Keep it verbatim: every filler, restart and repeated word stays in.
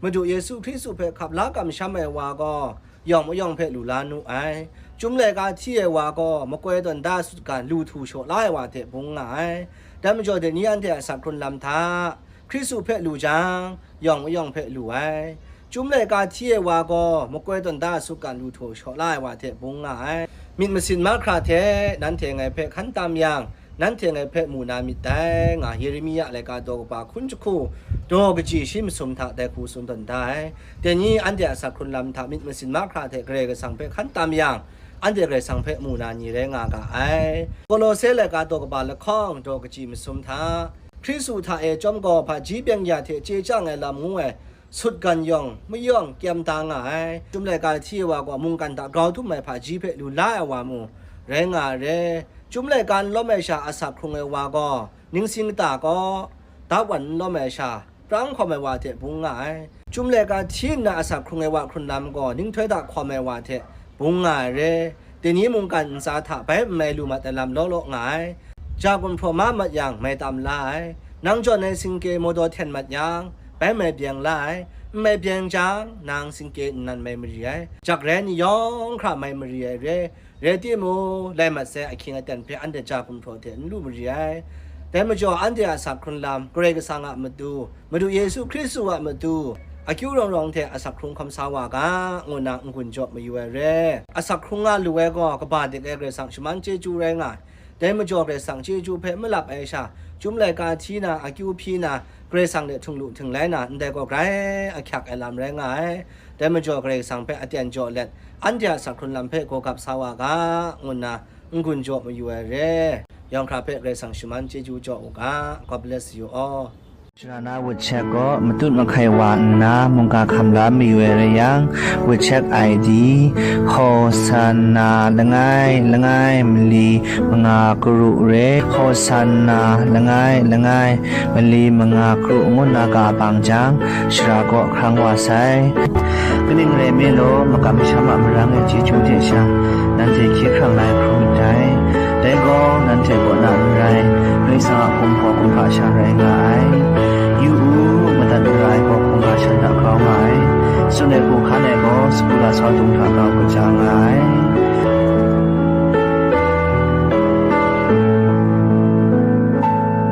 Madu Yesu Hkristu hpe hkap la kamsham ai wa gaw, yawng mayawng hpe lu la nu ai. Chyum laika hti ai wa gaw, makoi tawn da sutgan lu htu shaw la ai wa hte bung nga ai. Dai majaw, dai ni anhte a asak hkrun lam hta, Hkristu hpe lu jang, yawng mayawng hpe lu ai. Chyum laika hti ai wa gaw, makoi tawn da sutgan lu htu shaw la ai wa hte bung nga ai. Myit masin mahkra hte nanhte ngai hpe hkan tam yang, nanhte ngai hpe mu na myit dai, nga Yeremia laika daw kaba hkun jahku, daw kaji shi masum hta dai hku tsun tawn da ai. Dai ni anhte a asak hkrun lam hta myit masin mahkra hte Karai Kasang hpe hkan tam yang, anhte Karai Kasang hpe mu na ni rai nga ga ai. Kolose laika daw kaba lahkawng, daw kaji masum hta, Hkristu hta e chyawm gaw hpaji byeng ya hte chye chyang ai lam ngu ai, sutgan yawng mayawng kyem da nga ai. Chyum laika hti ai wa gaw mungkan hta grau htum ai hpaji hpe lu la ai wa mu rai nga ai re. Chyum laika n lawm ai sha asak hkrung ai wa gaw, ningsing kata kaw, dap wan n lawm ai sha, prang hkawm ai wa hte bung nga ai. Chyum laika hti nna asak hkrung ai wa hkrun lam gaw, ninghtoi hta hkawm ai wa hte bung nga ai re. Dai ni mungkan ntsa hta bai n mai lu mat ai lam law law nga ai. Ja gumhpraw ma mat yang, mai tam la ai. Nang jawn ai singke mawdaw hten mat yang, bai mai byeng la ai. N mai byeng jang, nang singke nnan mai mari ai. Jak rai ni yawng hkra mai mari ai re. Rai timung, lai mat sai ahkying aten hpe anhte ja gumhpraw hte n lu mari ai. Dai majaw, anhte a asak hkrun lam, Karai Kasang a matu, Madu Yesu Hkristu a matu, akyu rawng rawng hte asak hkrung hkawm sa wa ga, ngu nna n-gun jaw mayu ai re. Asak hkrung nga lu ai gaw, kaba dik ai Karai Kasang shaman chyeju rai nga ai. Dai majaw, Karai Kasang chyeju hpe malap ai sha, chyum laika hti na, akyu hpyi na, Karai Kasang hte htung lu hting lai na, ndai gaw grai ahkyak ai lam rai nga ai. Dai majaw, Karai Kasang hpe aten jaw let, anhte a asak hkrun lam hpe gaw gap sa wa ga, ngu nna n-gun jaw mayu ai re. Yawng hkra hpe Karai Kasang shaman chyeju jaw u ga. God bless you all. Shara na wut shek gaw matut mahkai wa nna mungga hkam la mayu ai rai yang, wut shek I D, Hosanna langai langai mali manga karu re, Hosanna langai langai mali manga karu ngu nna ga bang jang, shara kaw hkrang wa sai. Kaning rai nme law, makam masham a marang e chyeju hte sha, nanhte hkye hkrang la ai hkrum myit dai. Dai gaw, nanhte kaw na n rai, Karai Kasang a gumhpraw kumhpa sha rai nga ai. Yu u, madat mara ai gaw hkungga shan hta grau nga ai, tsun ai hku hkan ai gaw sagu lasau dung hta grau kaja nga ai.